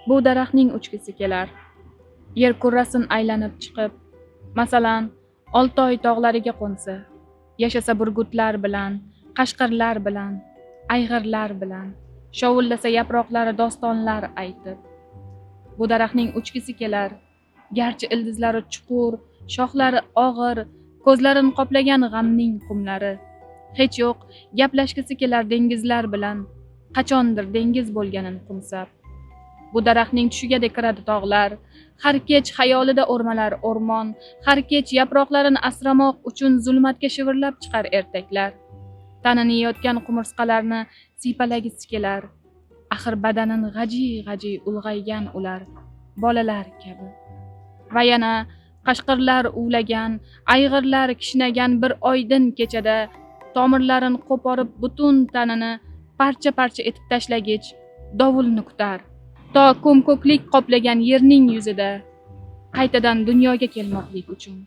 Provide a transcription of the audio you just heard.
Bu daraxtning uchgisi kelar. Yer kurrasin aylanib chiqib, masalan, Oltoy tog'lariga qo'nsa, yashasa burgutlar bilan, qashqirlar bilan, ayg'irlar bilan, shovullasa yaproqlari dostonlar aytib. Bu daraxtning uchgisi kelar, garchi ildizlari chuqur, shoxlari og'ir, ko'zlarini qoplagan g'amning qumlari. Hech yo'q, gaplashgisi kelar dengizlar bilan, qachondir dengiz bo'lganin qo'msab. Bu daraxtning tushiga kiradi tog'lar, har kech xayolida o'rmalar o'rmon, har kech yaproqlarini asramoq uchun zulmatga shivirlab chiqar ertaklar. Tanini yeyotgan qumursqalarni siypalagisi kelar. Axir badanin g'ajiy-g'ajiy ulg'aygan ular, bolalar kabi. Va yana qashqirlar uvlagan, ayg'irlar kishnagan bir oydin kechada tomirlarini qo'porib butun tanini parcha-parcha etib tashlagich dovulni kutar. To ko'm-ko'klik qoplagan yerning yuzida qaytadan dunyoga kelmoqlik uchun.